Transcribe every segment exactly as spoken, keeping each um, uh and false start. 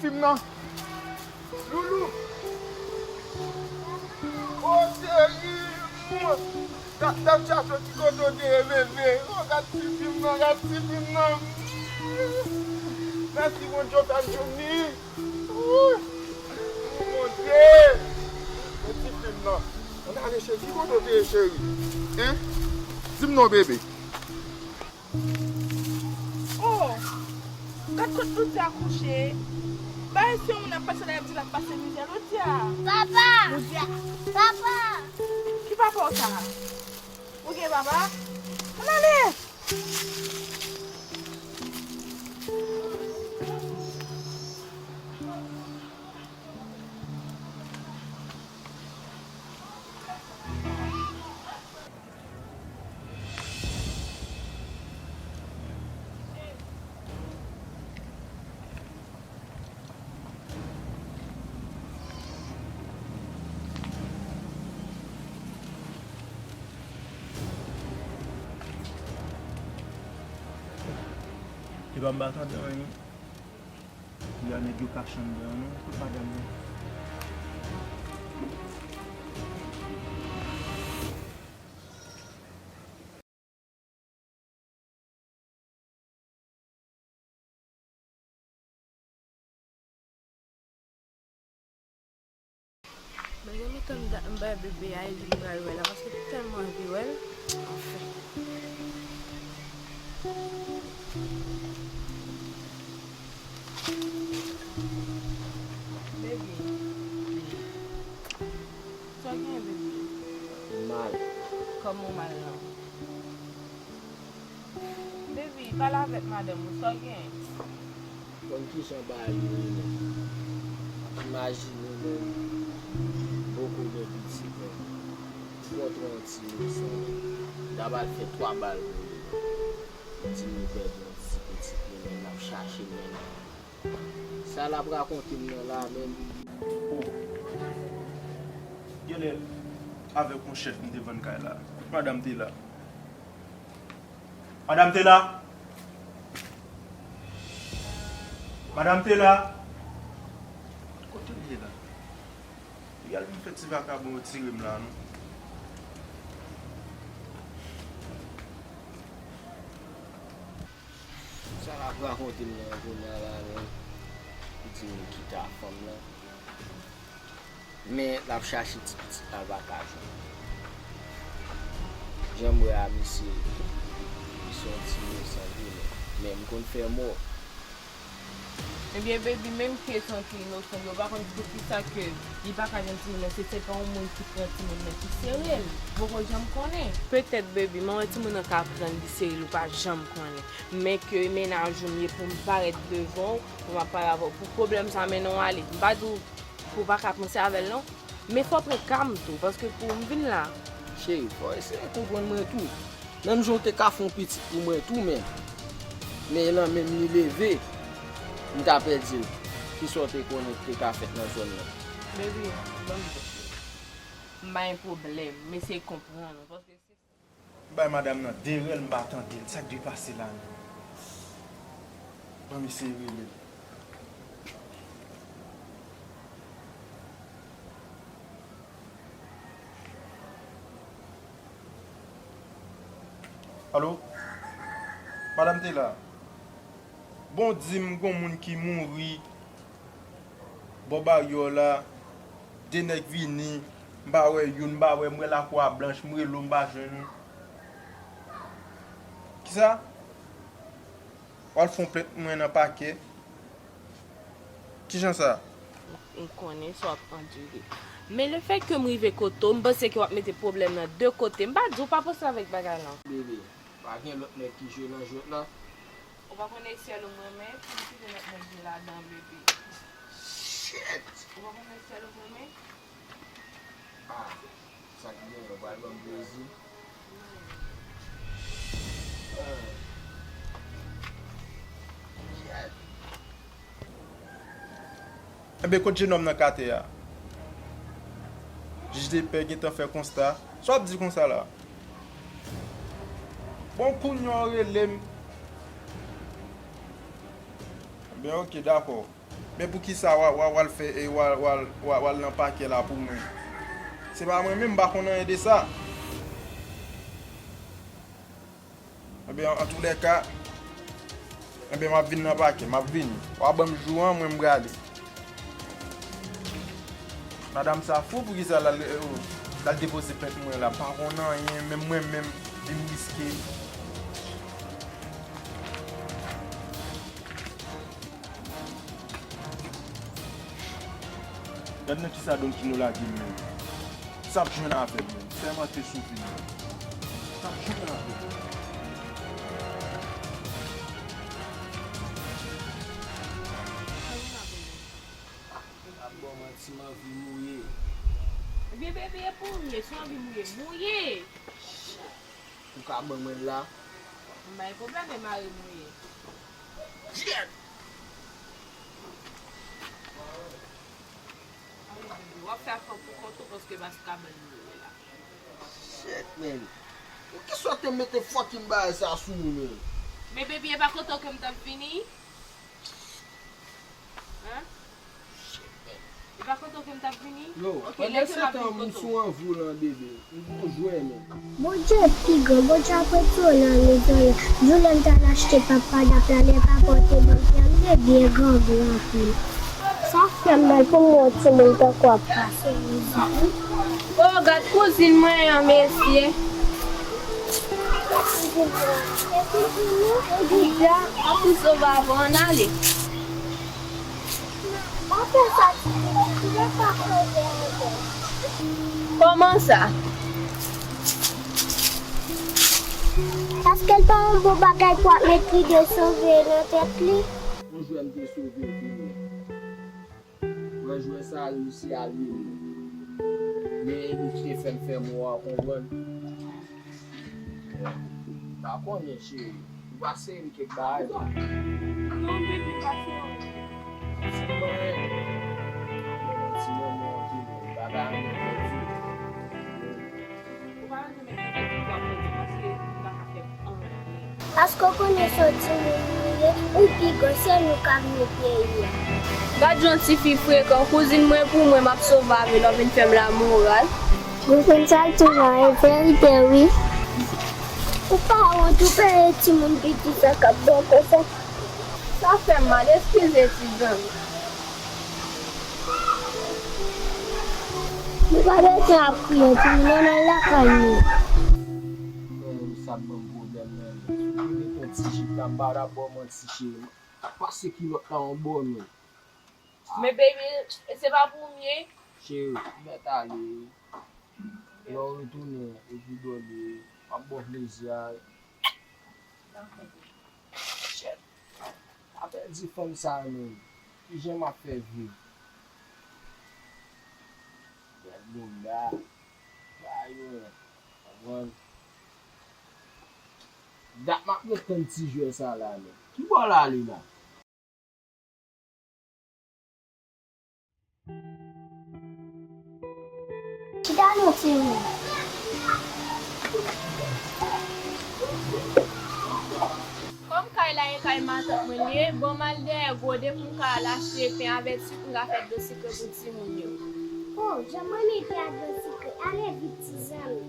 Fim nan. Loulou. O cheri, mwen. Gad, gad chacho ki kote w te ye, bebe. O, gad ti fim nan, gad ti fim nan. Mèsi Bondye w fè m jwenn li. Wi. Bondye. Gad ti fim nan. Ann ale cheri, ki kote w te ye, cheri? Hein? Di m non, bebe. Oh! Gad kot Loudya kouche. Ba e si yon moun ap pase la, y ap di l ap pase mizè. Loudya! Papa! Loudya! Papa! Ki papa w sa a? Ou gen papa? Ann ale! Epa m pa tande anyen. Yè nèg yo kache anndan an non. Kot madanm nan? Mezanmi, tan m da-, m bay bebe a, e li m pral wè la, paske m tèlman anvi wè l. Anfen. Bebe. Sa w gen, bebe? M mal. Kòman w mal lan? Baby, pale avèk madanm ou, sa w gen? Konn kijan bagay yo ye menm. Imajine menm, poko gen pitit menm. M kontre yon ti mesan menm. L ap al fè twa bal pou li menm. Li di m li pèdi yon ti pitit li menm, l ap chache l menm. Sa l ap rakonte m nan la menm. Oh. Genlè avèk yon chèf m te vann kay la. Kot madanm te la? Madanm te la? Madanm te la? Kote l ye la? Li al vin fè ti vakabon yo tire m la non. Sa l ap rakonte m nan kounye a la menm. Li di m li kite a fanm nan. Men l ap chache ti pitit la, l pa ka jwenn. Jan m wè a, misye, misye yon ti mesan vre menm. Men m konn fè mò. Ebyen, baby, menm kesyon ki inosan, yo pa konn poukisa ke li pa ka jwenn timoun nan, se, se pa yon moun ki pran timoun nan ki sere l. Poko janm konnen. Petèt, baby, mwen wè timoun nan ka pran l, li sere l, ou pa janm konnen. Men ke mennaj ou m ye pou m parèt devan w, pou m ap pale avè w. Pou pwoblèm sa mennen w ale. M pa di w pou w pa ka panse avè l non. Men fò w pran ka m tou, paske pou m vin la. Cheri, fò w eseye konprann mwen tou. Menm jan w te ka fè yon pitit pou mwen tou, men, men lan menm li leve, m ta pèdi l. Kisa w te konnen ki te ka fèt nan zòn nan? Baby, ban m di w. M pa gen pwoblèm, m eseye konprann ou, paske se M bay madanm nan de rèl, m pa tande l. Sa k dwe pase la menm? Ban m eseye rele l. Alo? Madanm te la? Bon, di m gon moun ki mouri bò baryè w la, de nèg vini, m pa wè youn, m pa wè, m wè lakou a blanch, m rele w, m pa jwenn ou. Kisa? W al fè yon plent pou mwen nan pakè? Kijan sa? M konnen sa w ap andire. Men lefètke m rive kote w, m panse ke w ap mete pwoblèm nan de kote. M pa di w pa panse avèk bagay lan. Bebe, pa gen lòt nèg ki jwe nan jwèt la? Ou pa konn e syèl ou m renmen, pou m kite lòt nèg jwe ladan, bebe. Shit! Ou pa konn e syèl ou m renmen? Ah, sa ki genyen, ou pral ban m plezi? Ah. Shit! Enben, kot jenòm nan k atè a? Jij de pè gentan fè konsta. Sa w ap di konsa la? Bon, kounye a w rele m. Enben, oke, dakò. Men poukisa w a, w a, w al fè, e w al, w al, w al, w al nan pakè la pou mwen? Se pa mwen menm, m pa konn anyen de sa. Ebyen, antoulèka, ebyen, m ap vin nan pakè, m ap vini. W a ban m jou an, mwen m prale. Madanm sa fou, poukisa l al, l al depoze plent mwen la? M pa konn anyen, menm mwen menm, vin riske. Gad nan kisa Don Kino lage m menm. Sa ap jwenn avè m menm. Fè m antre sou vi m. Sa ap jwenn avè m. Ap ban manti, m anvi mouye. Ebyen, baby, e pou w ye, si w anvi mouye, mouye. Ou ka ban mwen l la? M bay pwoblèm, e mare mouye. Shit! W ap fè afè w pou kont ou paske m pa ka ban l mouye la. Shit, man. Poukisa w te mete fucking bagay sa sou ou, man? Men baby, e pa kote w ke m t ap vini? Hein? E pa kote w ke m t ap vini? Yo, pandan se tan, m sou anvi w lan, bebe. M gon jwè, man. Bondye pi gran, Bondye ap retire w nan mizè la. Jou lè m t al achte pap padap la, lè papa w te ban m li an, m te byen grangou anpil. Sa fè m mal pou m wè yon timoun tankou w ap pase mizè. O, gad kouzin mwen an, mesye. Kouzin mwen an, se kouzin ou? Ou di a, a pou sove avè w, ann ale. Pa fè sa, ti pitit, ou pa koze avè l. Kòman sa? Paske l pa yon bon bagay pou ap met lide sove nan tèt li. Yon jwè m te sove vini. Mwen jwè sa reyisi al vini. Men li te fè m fè mo a, konprann. M pa konnen, cheri. Ou pase m kèk bagay. Non, bebe, pase yon. Ti mwen, ti mwen, mwen, bagay mwen pèdi. Ou pa janm pèdi, w ap pèdi paske ou pa ka fè anyen. Paske w konnen se yon timoun nou ye, ou pi gran, se nou k ap met peyi a. Gad jan tifi frekan, kouzin mwen pou mwen, m ap sove avè l, w ap vin fè m lamoral. Gwo konn sa l tou la, e verite wi. Ou pa wont, ou peye timoun piti sa k ap ba w konsèy. Sa fè m mal, eskize ti zanmi. Nou pa bezwen ap kriye, timoun, ann al lakay nou. Men sa ban m pwoblèm nan, men. Si w te gen yon ti jip la, m pa t ap ba w manti, cheri. Pase kilòt la yon bò, men. Men baby, e se pa pou m ye. Cheri, ou mèt ale. Lè w retounen, epi dòmi, m ap ba w plezi a. Shit. Afè di fanm sa a menm. Kijan m ap fè viv? Bèl bounda. Ba yo, konprann. Dat m ap ret tann ti jwè sa la menm. Ki bò l ale la? Chita non, timoun. Kòm kay la e kay matant mwen li ye, ban m al dèyè Gode pou m ka al achte pen avèk sik, m ka fè dlo sikre pou timoun yo. O, jan m renmen pen ak dlo sikre. Ale vit, ti zanmi.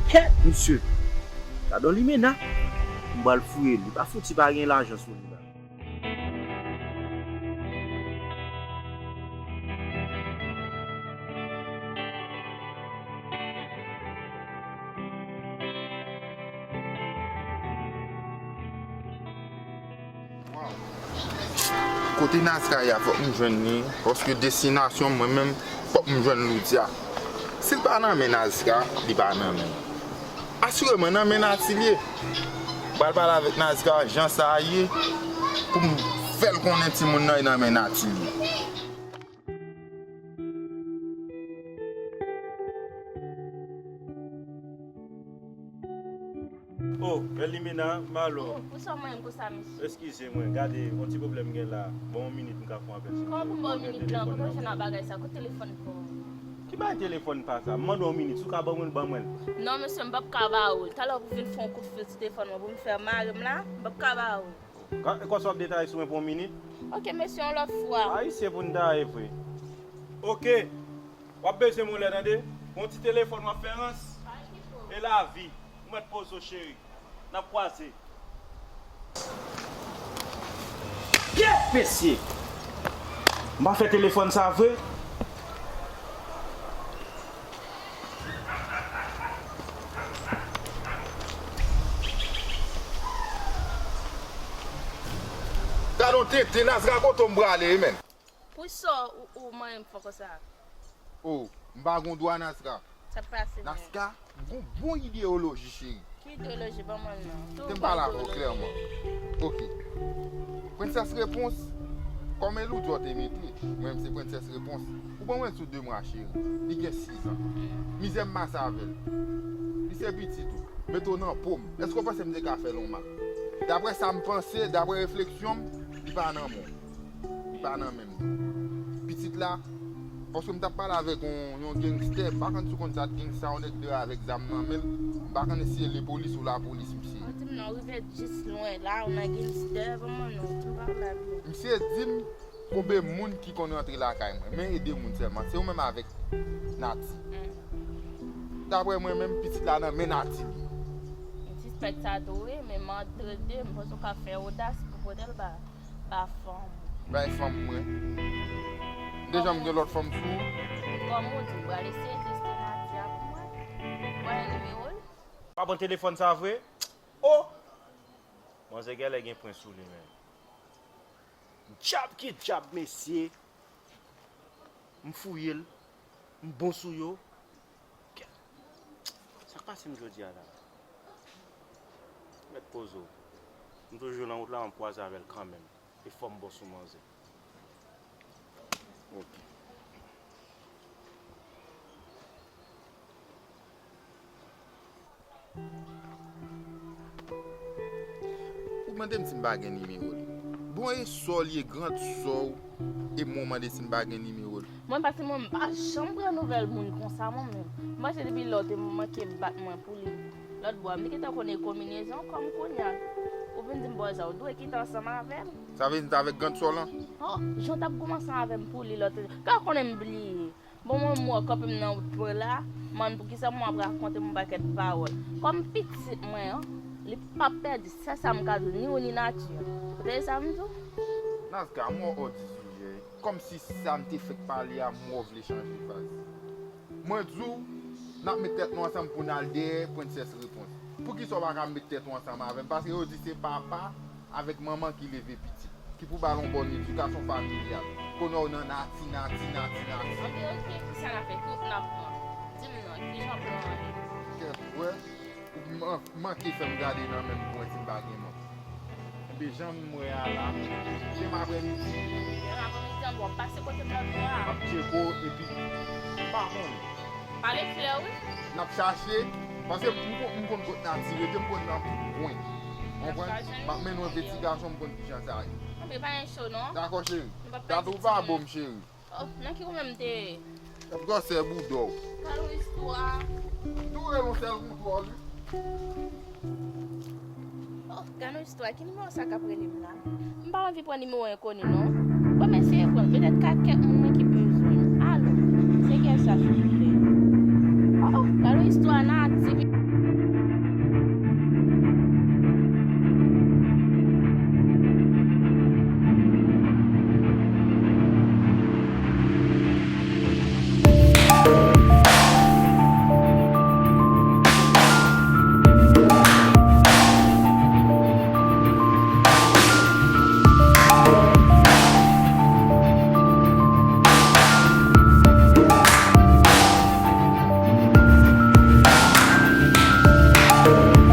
Kèt, mesye! Gad on limena! M pral fouye li. Pa fouti pa gen lajan sou li la. Kote Nazka ye a, fòk m jwenn li, paske destinasyon mwen menm, fòk m jwenn Loudia. Si l pa nan men Nazka, li pa nan men m. Asireman nan men Nati l ye. M pral pale avèk Nazka jan sa ye pou m fè l konnen timoun nan e nan men Nati l ye. Oh, Bèlimena, Malo. Oh, poukisa w manyen m konsa, mesye? Eskize mwen, gade, yon ti pwoblèm gen la. Ban yon minit m ka fè yon apèl, silvouplè. Kòman pou m ba w minit lan? Kote w jwenn ak bagay sa? Kote telefòn pa w? Ki bagay telefòn pa sa? M mande w yon minit, si w ka ban mwen l, ban mwen l. Non, mesye, m p ap ka ba ou l. Talè w pou vin fè yon kout fil sou telefòn mwen pou m fè mare m la, m p ap ka ba ou l. Ka, e konsa w ap detaye sou mwen pou yon minit? Ok, mesye, yon lòt fwa. Ayisyen pou n ta ye vre. Ok. W ap bezwen m yon lè, tande? Yon ti telefòn w ap fè rans. E lavi. Ou mèt poze w, cheri. N ap kwaze. Pyèt, mesye! M pa fè telefòn sa vre. Gade yon tenten, Nazka, kote w m prale, men. Poukisa w, ou manyen m fò konsa? Oh, m pa gon dwa, Nazka. Sa k pase menm? Nazka, gon bon ideyoloji, cheri. Ki ideyoloji? Ban mwen l non. Tou te m pale avè w klèman. Ok. Prensès Repons, kòm e Loudjò te mete, mwen menm se Prensès Repons. Ou ban mwen l sou de mwa, cheri. Li gen sis an. Mizè m pase avè l. Li se pitit ou. Mete w nan po m. Èske w panse m te ka fè l yon mal? Daprè sa m panse, daprè refleksyon m, li pa nan men w. Li pa nan men m. Pitit la, paske m t ap pale avèk yon, yon gangstè, m pa konn si w konn sa, gangstè, yon nèg dèyè avèk zam nan men l, m pa konn si se lepolis ou lapolis, misye. An, di m non, rive jis lwen la, ou nan gangstè, ban mwen non, di m pa vle byen. Misye di m, konbe moun ki konn rantre lakay mwen, men e de moun sèlman, se ou menm avèk Nati. Mm. Daprè mwen menm, pitit la nan men Nati li ye. M sispèk sa tou wi, men m antre de, m panse w ka fè odas pou pote l ba, ba fanm ou. Bay fanm mwen. M te janm gen lòt fanm sou ou? Kòm ou di, m pral eseye teste Nati a pou mwen. Voye nimewo l. Pa pran telefòn sa vre? Oh! Manzè genlè gen pwen sou li, men. Djab ki djab, mesye. M fouye l. M bon sou yo. Sa k pase m jodi a la? Mèt poze w. M toujou nan wout la, m ap kwaze avè l kanmenm. E fò m bon sou manzè. Ok. Ou mande m si m pa gen nimewo l. Bon, e sè w li ye, grand sè w, e mwen w mande si m pa gen nimewo l. Mwen, paske mwen, m pa janm pran nouvèl moun konsa, mwen menm. M panse depi lè w te manke bat mwen pou li lòt bò a, m te gentan konnen konbinezon kòm kounye a. Ou vin di m bòz a, ou dwe kite ansanm avè l. Sa vle di m t avèk grand sè w lan? Oh, jan w t ap goumen ansanm avè m pou li lòt, ka konnen m bliye. Bon, mwen, m wè w kanpe m nan wout mwen la, m ap poukisa mwen ap rakonte m yon pakèt pawòl. Kòm pitit mwen an, li p ap pèdi, sèl sa m ka di w, ni ou ni Nati. Ou tande sa m di w? Nazka, m wè w di sijè. Kòmsi sa m te fèk pale a, m wè w vle chanje fraz. Mwen di w, n ap met tèt nou ansanm pou n al dèyè Prensès Repons. Poukisa w pa ka met tèt ou ansanm avè m? Paske yo di se papa avèk manman ki leve pitit, ki pou ba l yon bòn edikasyon familyal. Kounye a w nan Nati, Nati, Nati, Nati. Ok, ok, kisa n ap fè? Ki wout n ap pran? Di m non, kijan plan an ye? Kèt, wè, ou man-, manke fè m gade nan men m pou mwen si m pa gen mank. Enben, jan m wè a la, demen aprèmidi. Demen aprèmidi an, bon, pase kote m lòt bò a. M ap tcheke w, epi, m pa konnen. Pale klè, wi. N ap chache, paske m, m konn, m konn kot Nati rete, m konn nan tout kwen. Konprann? M ap mennen w yon envestigasyon, m konn kijan sa ye. Anben, pa gen cho, non. Dakò, cheri. Dat ou pa bon, cheri. Oh, nan ki kwen m te ye? Gade gwosè bouda w. Gade yon istwa. Tou rele yon sèl bouda w, wi. Oh, gade yon istwa. Ki nimewo sa k ap rele m la? M pa anvi pran nimewo enkoni, non. Bon, m eseye pran l. Petèt ka kèk